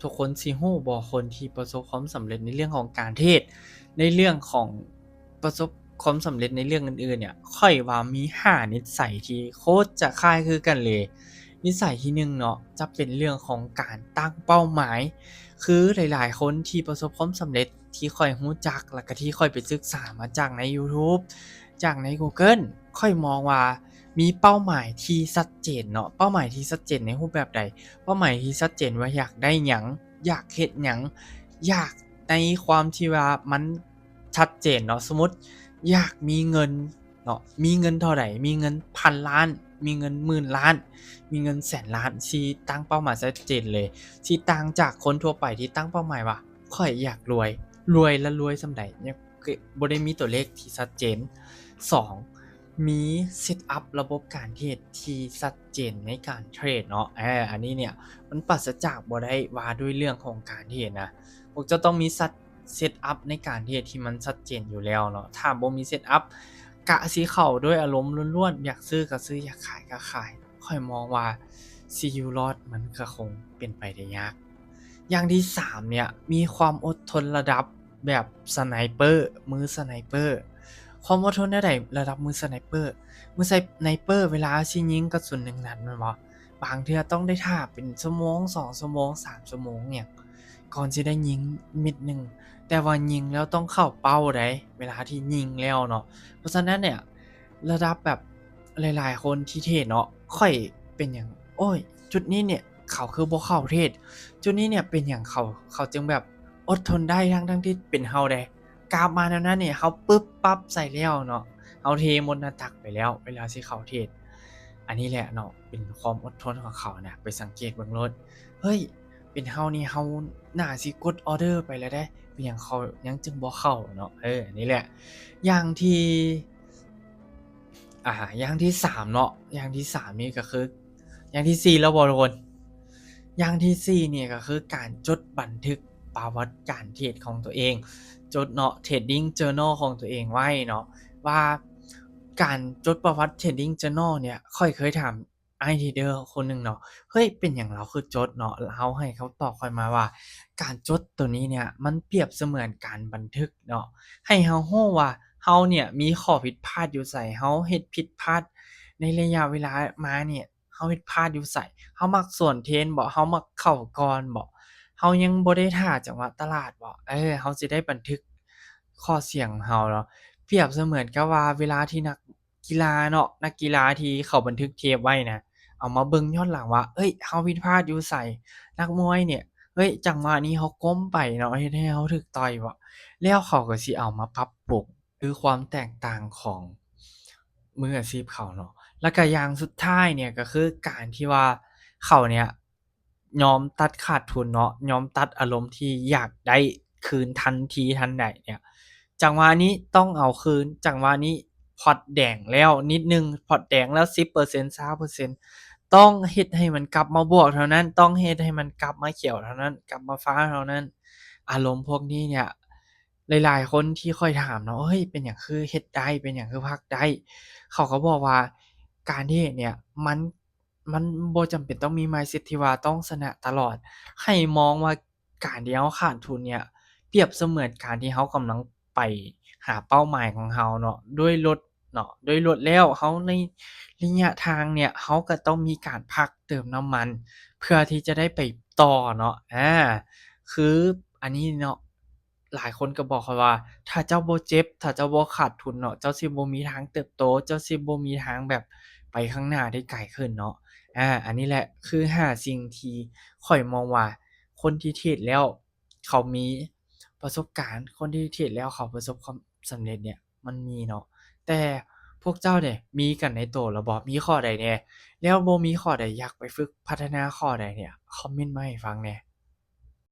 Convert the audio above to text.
ທຸກຄົນຊິຮູ້ບໍ່ ຄົນທີ່ປະສົບຄວາມສຳເລັດໃນເລື່ອງຂອງການເທຣດ ໃນເລື່ອງຂອງປະສົບຄວາມສຳເລັດໃນເລື່ອງອື່ນໆ ເນ່ຍ ຂ້ອຍວ່າມີຫ້ານິດໄສທີ່ໂຄດຈະຄ້າຍຄືກັນເລີຍ. ນິດໄສທີໜຶ່ງເນາະ ຈະເປັນເລື່ອງຂອງການຕັ້ງເປົ້າໝາຍ. ຄືຫຼາຍໆຄົນທີ່ປະສົບຄວາມສຳເລັດທີ່ຂ້ອຍຮູ້ຈັກ ແລ້ວກະທີ່ຂ້ອຍໄປສຶກສາມາຈາກໃນ YouTube ຈາກໃນ Google ຂ້ອຍມອງວ່າມີເປົ້າໝາຍທີ່ຊັດເຈນເນາະ. ເປົ້າໝາຍທີ່ຊັດເຈນໃນຮູບແບບໃດ? ເປົ້າໝາຍທີ່ຊັດເຈນວ່າຢາກໄດ້ຫຍັງ, ຢາກເຮັດຫຍັງ, ຢາກໃນຄວາມທີ່ວ່າມັນຊັດເຈນເນາະ. ສົມມຸດຢາກມີເງິນເນາະ, ມີເງິນເທົ່າໃດ? ມີເງິນພັນລ້ານ, ມີເງິນໝື່ນລ້ານ, ມີເງິນແສນລ້ານ, ຊິຕັ້ງເປົ້າໝາຍຊັດເຈນເລີຍ. ຊິຕ່າງຈາກຄົນທົ່ວໄປທີ່ຕັ້ງເປົ້າໝາຍວ່າ ຂ້ອຍຢາກລວຍ, ລວຍລະລວຍສ່ຳໃດ? ຍັງບໍ່ໄດ້ມີຕົວເລກທີ່ຊັດເຈນ. ສອງ ມີເຊັດອັບລະບົບການເທຣດທີ່ຊັດເຈນໃນການເທຣດເນາະ. ເອີ ອັນນີ້ເນ່ຍ ມັນປາສະຈາກບໍ່ໄດ້ວ່າດ້ວຍເລື່ອງຂອງການເທຣດນະ. ພວກເຈົ້າຕ້ອງມີຊັດ ເຊັດອັບໃນການເທຣດທີ່ມັນຊັດເຈນຢູ່ແລ້ວເນາະ. ຖ້າບໍ່ມີເຊັດອັບ ກະຊິເຂົ້າດ້ວຍອາລົມລ້ວນໆ, ຢາກຊື້ກະຊື້, ຢາກຂາຍກະຂາຍ. ຂ້ອຍມອງວ່າຊິຢູ່ລອດມັນກະຄົງເປັນໄປໄດ້ຍາກ. ຢ່າງທີສາມເນ່ຍ ມີຄວາມອົດທົນລະດັບແບບສະໄນເປີ, ມືສະໄນເປີ. ຄວາມອົດທົນແນວໃດ? ລະດັບມືສະໄນເປີ. ມືສະໄນເປີ ເວລາຊິຍິງກະສຸນໜຶ່ງນັດແມ່ນບໍ່? ບາງເທື່ອຕ້ອງໄດ້ຖ້າເປັນຊົ່ວໂມງ, ສອງຊົ່ວໂມງ, ສາມຊົ່ວໂມງຫຍັງ ກ່ອນຊິໄດ້ຍິງເມັດໜຶ່ງ. ແຕ່ວ່າຍິງແລ້ວຕ້ອງເຂົ້າເປົ້າໃດ ເວລາທີ່ຍິງແລ້ວເນາະ. ເພາະສະນັ້ນເນ່ຍ ລະດັບແບບຫຼາຍໆຄົນທີ່ເທຣດເນາະ, ຂ້ອຍເປັນຫຍັງ ໂອ້ຍ ຈຸດນີ້ເນ່ຍ ເຂົາຄືບໍ່ເຂົ້າເທຣດ? ຈຸດນີ້ເນ່ຍເປັນຫຍັງເຂົາ ເຂົາຈຶ່ງແບບອົດທົນໄດ້ ທັງໆທີ່ເປັນເຮົາເດ້. ກາບມາແນວນັ້ນນີ້ ເຮົາປຶບປັບໃສ່ແລ້ວເນາະ, ເຮົາເທໝົດໜ້າຕັກໄປແລ້ວ ເວລາຊິເຂົ້າເທຣດ. ອັນນີ້ແຫຼະເນາະ ເປັນຄວາມອົດທົນຂອງເຂົານະ, ໄປສັງເກດເບິ່ງໂລດ. ເຮີ້ຍ ເປັນເຮົານີ້ ເຮົາໜ້າຊິກົດອໍເດີໄປແລ້ວເດ້, ເປັນຫຍັງເຂົາຍັງຈຶ່ງບໍ່ເຂົ້າເນາະ? ເອີ ອັນນີ້ແຫຼະ. ຢ່າງທີ່ ອ່າ ຢ່າງທີສາມເນາະ, ຢ່າງທີສາມນີ້ກະຄື ຢ່າງທີສີ່ແລ້ວບໍ່ທຸກຄົນ? ຢ່າງທີສີ່ນີ້ກະຄືການຈົດບັນທຶກປະຫວັດການເທຣດຂອງຕົວເອງ, ຈົດເນາະ Trading Journal ຂອງຕົວເອງໄວ້ເນາະ. ວ່າການຈົດປະຫວັດ Trading Journal ເນ່ຍ ຂ້ອຍເຄີຍຖາມອ້າຍເທຣດເດີຄົນໜຶ່ງເນາະ, ເຮີ້ຍ ເປັນຫຍັງລາວຄືຈົດເນາະ? ລາວໃຫ້ຄຳຕອບຂ້ອຍມາວ່າ ການຈົດໂຕນີ້ເນ່ຍ ມັນປຽບສະເໝືອນການບັນທຶກເນາະ, ໃຫ້ເຮົາຮູ້ວ່າເຮົາເນ່ຍມີຂໍ້ຜິດພາດຢູ່ໃສ, ເຮົາເຮັດຜິດພາດໃນໄລຍະເວລາມາເນ່ຍ ເຮົາຜິດພາດຢູ່ໃສ? ເຮົາມັກສວນເທຣນບໍ? ເຮົາມັກເຂົ້າກ່ອນບໍ? ເຮົາຍັງບໍ່ໄດ້ຖ້າຈັງຫວະຕະຫຼາດບໍ? ເອີ ເຮົາຊິໄດ້ບັນທຶກຂໍ້ເສຍຂອງເຮົາເນາະ. ປຽບສະເໝືອນກັບວ່າເວລາທີ່ນັກກິລາເນາະ, ນັກກິລາທີ່ເຂົາບັນທຶກເທບໄວ້ນະ, ເອົາມາເບິ່ງຍ້ອນຫຼັງວ່າ ເອີຍ ເຮົາຜິດພາດຢູ່ໃສ? ນັກມວຍເນ່ຍ, ເອີຍ ຈັງຫວະນີ້ເຮົາກົ້ມໄປເນາະ, ເຮັດໃຫ້ເຮົາຖືກຕ່ອຍບໍ? ແລ້ວເຂົາກະຊິເອົາມາປັບປຸງ ຄືຄວາມແຕກຕ່າງຂອງມືອາຊີບເຂົາເນາະ. ແລ້ວກະຢ່າງສຸດທ້າຍເນ່ຍ ກະຄືການທີ່ວ່າເຂົາເນ່ຍຍອມຕັດຂາດທຶນເນາະ, ຍອມຕັດອາລົມທີ່ຢາກໄດ້ຄືນທັນທີທັນໃດເນ່ຍ. ຈັງຫວະນີ້ຕ້ອງເອົາຄືນ, ຈັງຫວະນີ້ພອດແດງແລ້ວນິດໜຶ່ງ, ພອດແດງແລ້ວສິບເປີເຊັນ ຊາວເປີເຊັນ, ຕ້ອງເຮັດໃຫ້ມັນກັບມາບວກເທົ່ານັ້ນ, ຕ້ອງເຮັດໃຫ້ມັນກັບມາຂຽວເທົ່ານັ້ນ, ກັບມາຟ້າເທົ່ານັ້ນ. ອາລົມພວກນີ້ເນ່ຍ ຫຼາຍໆຄົນທີ່ຂ້ອຍຖາມເນາະ, ເຮີ້ຍ ເປັນຫຍັງຄືເຮັດໄດ້? ເປັນຫຍັງຄືພັກໄດ້? ເຂົາກໍບອກວ່າ ການເທຣດເນ່ຍ ມັນ ມັນບໍ່ຈຳເປັນຕ້ອງມີ mindset ທີ່ວ່າຕ້ອງຊະນະຕະຫຼອດ. ໃຫ້ມອງວ່າການທີ່ເຮົາຂາດທຶນເນ່ຍ ປຽບສະເໝືອນການທີ່ເຮົາກຳລັງໄປຫາເປົ້າໝາຍຂອງເຮົາເນາະ ດ້ວຍລົດເນາະ, ດ້ວຍລົດແລ້ວເຮົາໃນໄລຍະທາງເນ່ຍ ເຮົາກໍຕ້ອງມີການພັກເຕີມນ້ຳມັນ ເພື່ອທີ່ຈະໄດ້ໄປຕໍ່ເນາະ. ອາ ຄືອັນນີ້ເນາະ ຫຼາຍຄົນກໍບອກຂ້ອຍວ່າ ຖ້າເຈົ້າບໍ່ເຈັບ, ຖ້າເຈົ້າບໍ່ຂາດທຶນເນາະ, ເຈົ້າຊິບໍ່ມີທາງເຕີບໂຕ, ເຈົ້າຊິບໍ່ມີທາງແບບໄປຂ້າງໜ້າໄດ້ໄກຂຶ້ນເນາະ. ອາ ອັນນີ້ແຫຼະຄືຫ້າສິ່ງທີ່ຂ້ອຍມອງວ່າ ຄົນທີ່ເທຣດແລ້ວເຂົາມີປະສົບການ, ຄົນທີ່ເທຣດແລ້ວເຂົາປະສົບຄວາມສຳເລັດເນ່ຍ ມັນມີເນາະ. ແຕ່ພວກເຈົ້າເດ ມີກັນໃນໂຕລະບໍ? ມີຂໍ້ໃດແດ່? ແລ້ວບໍ່ມີຂໍ້ໃດ ຢາກໄປຝຶກພັດທະນາຂໍ້ໃດເນ່ຍ? ຄອມເມັນມາໃຫ້ຟັງແດ່.